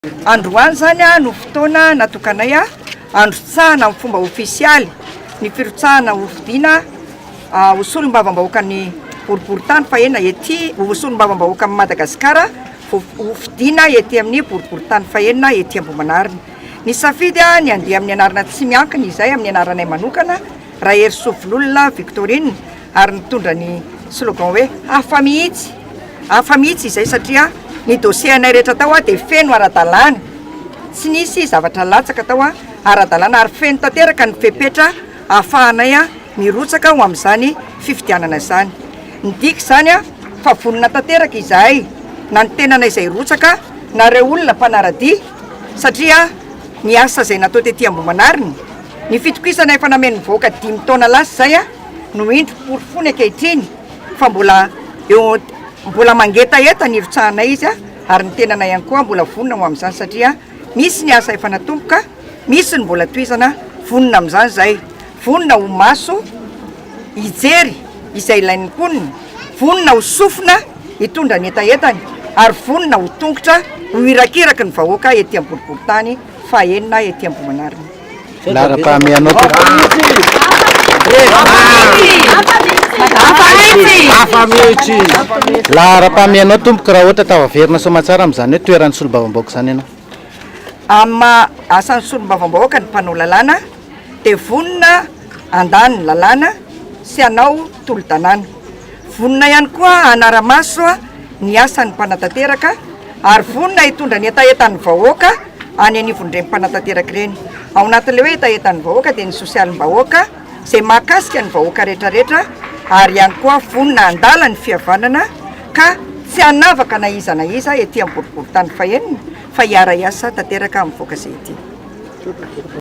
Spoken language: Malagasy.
Androany izany no fotoana natokanay handrotsahana amin'ny fomba ofisialy ny firotsahana hofidiana ho solombavambahoakan'ny boriborintany fahenina ety, ho solombavambahoakan'i Madagasikara hofidiana ety amin'ny boriborintany fahenina ety Ambohimanarina. Nisafidy ny handeha amin'ny anarana tsy miankina izay amin'ny anaranay manokana Raherisoa Vololona Victorine ary nitondra ny slogan hoe hafa mihitsy, hafa mihitsy izay satria ny dossier anay rehetra tao dia feno ara-dalàna, tsy nisy zavatra latsaka tao, ara-dalàna ary feno tanteraka ny fepetra ahafahanay mirotsaka ho amin'izany fifidianana izany. Midika izany fa vonona tanteraka izahay na ny tenanay izay hirotsaka na ireo olona mpanara-dia satria ny asa izay natao tety Ambohimanarina, ny fitokisana efa namen'ny vahoaka dimy taona lasa izay no indro porofoiny ankehitriny fa mbola eo mbola mangetaheta ny hirotsahanay izy ary ny tenanay ihany koa mbola vonona ho amin'izany satria misy ny asa efa natomboka, misy ny mbola tohizana, vonona amin'izany izahay, vonona ho maso hijery izay ilain'ny mponina, vonona ho sofina hitondra ny hetahetany ary vonona ho tongotra ho irakiraky ny vahoaka ety am-boriborintany fahenina ety Ambohimanarina. Laharam-pahamehanao tompoko. Laharam-pahamehanao tompoko raha ohatra tafaverina soamatsara amin'izany hoe toeran'ny solombavambahoaka izany ianao. Amin'ny maha asan'ny solombavambahoaka ny mpanao lalàna dia vonona handany ny lalàna sy hanao tolo-dalàna. Vonona ihany koa hanara-maso ny asan'ny mpanatanteraka ary vonona hitondra ny hetahetan'ny vahoaka any anivon'ireny mpanatanteraka ireny. Ao anatin'ilay hoe hetahetan'ny vahoaka dia ny sosialim-bahoaka izay mahakasika ny vahoaka rehetrarehetra ary ihany koa vonona handala ny fihavanana ka tsy hanavaka na iza na iza ety amin'ny boriborintany fahenina fa hiara-hiasa tanteraka amin'ny vahoaka izay ety.